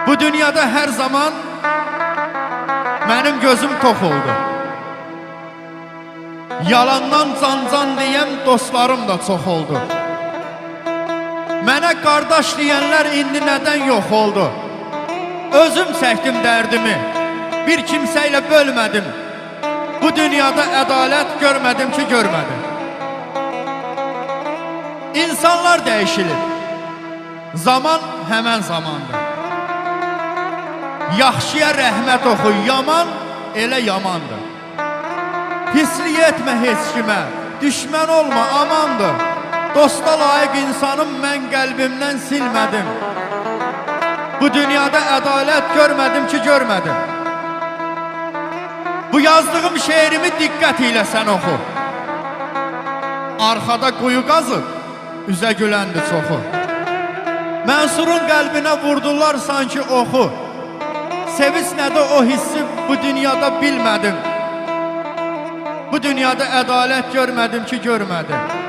Bu dünyada hər zaman mənim gözüm tox oldu. Yalandan can-can deyən dostlarım da çox oldu. Mənə qardaş deyənlər indi nədən yox oldu? Özüm çəkdim dərdimi, bir kimsə ilə bölmədim. Bu dünyada ədalət görmədim ki, görmədim. İnsanlar dəyişilir. Zaman həmən zamandır. Yaxşıya rəhmət oxu, yaman elə yamandır. Pislik etmə heç kimə, düşmən olma, amandır. Dosta layiq insanım mən qəlbimdən silmədim. Bu dünyada ədalət görmədim ki, görmədim. Bu yazdığım şeirimi diqqət ilə sən oxu. Arxada quyu qazıb, üzə güləndi çoxu. Mənsurun qəlbinə vurdular sanki oxu. Sevinç nədir o hissi bu dünyada bilmədim. Bu dünyada ədalət görmədim ki, görmədim.